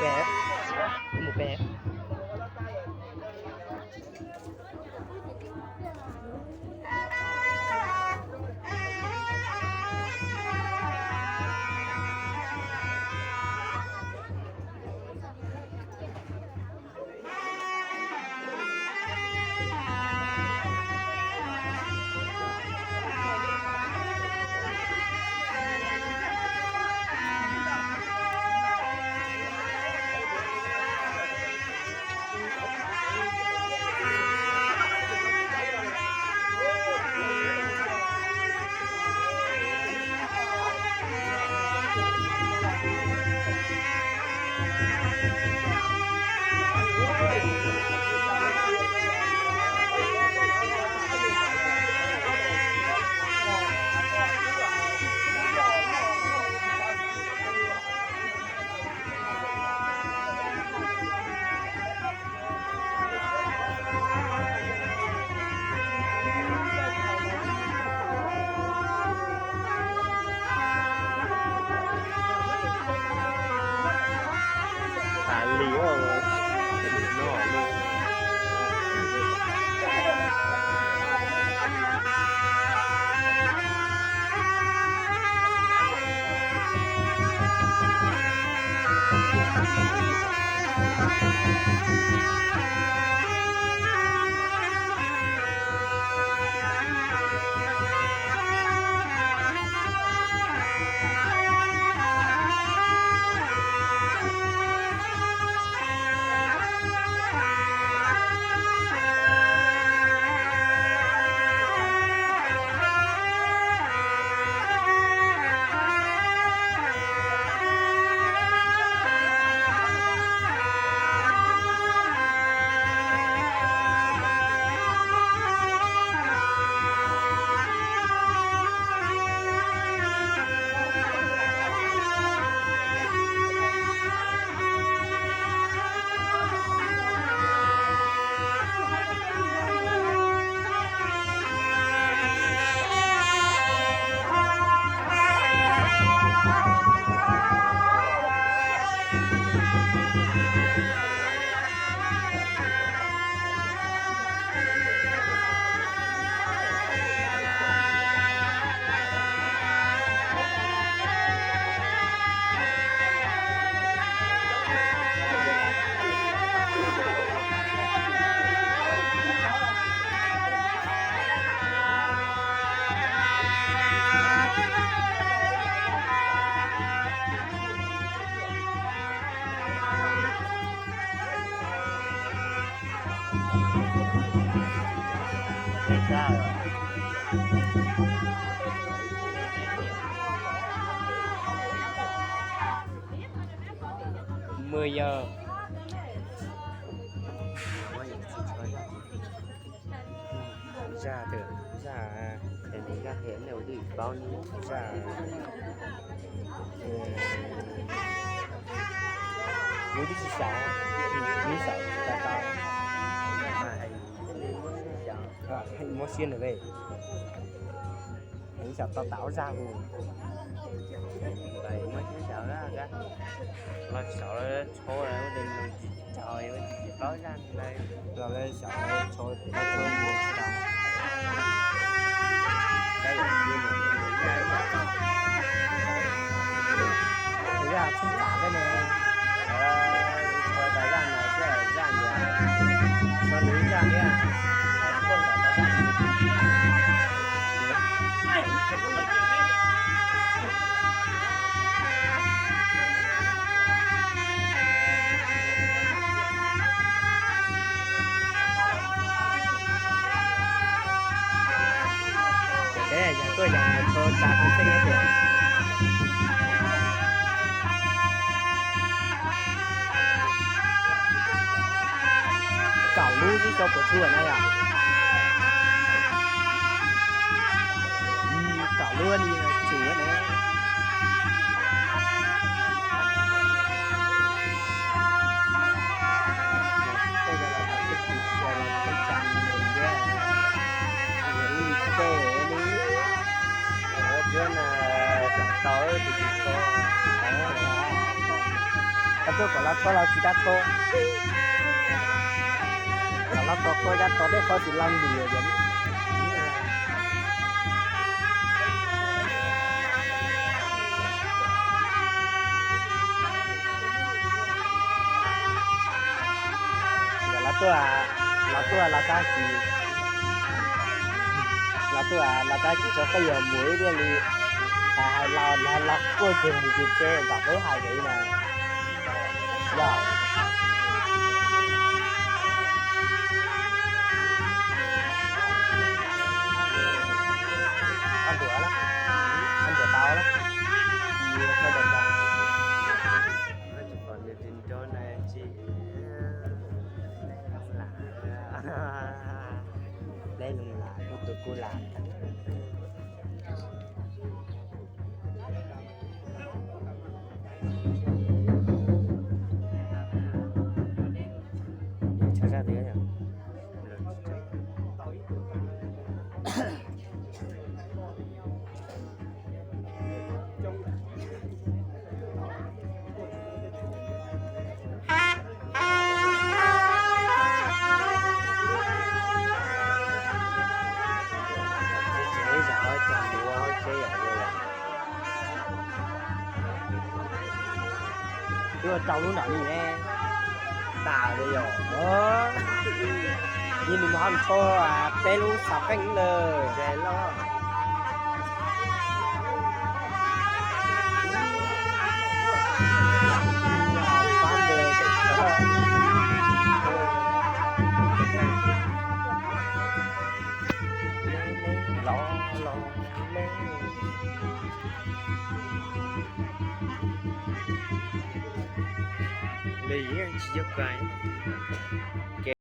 Pem, mus pem. Mưa giờ. Zaj twg? Zaj, zaj hais ne, ua twj ywm paub ne, zaj, kuv twb tsis xav, kuv xav tau tau, muab siab ntawm ne, xav tau tau zaj hu, muab siab xav, los xav tsis tau, tsis paub zaj ntawd. Los lawv xyaum tso, tso mus tsis tau. Yog tsis tau ne, tso tas zaj no, zaj ntawd, tso nws zaj thiab. Ces yog tuaj yog mus tso tas tus txheej tias kaum lub xwb tso puas tsuaj na yom? Kaum lub ni tsum na. Koj tuaj kom los txog los tsis kam txog. Kom los txog koj cab tau tej qhov tsis los ntws. Los tuaj, los tuaj los txog tsis, los tuaj los txog tsis tso peb yuav mus ib tiag li. Hais hais los los los kuj tsis mus tsis tsev kom peb hais li na. Yog. Koj ntuas, koj ntuas tau. Leb loo las kuj tus kuj las. Twb ua rau lub nram li ne. Tas li yom. Ib nus mus hab nws tshuav peb lub xav qeej lawm. Los los me. Li tsis yog kais.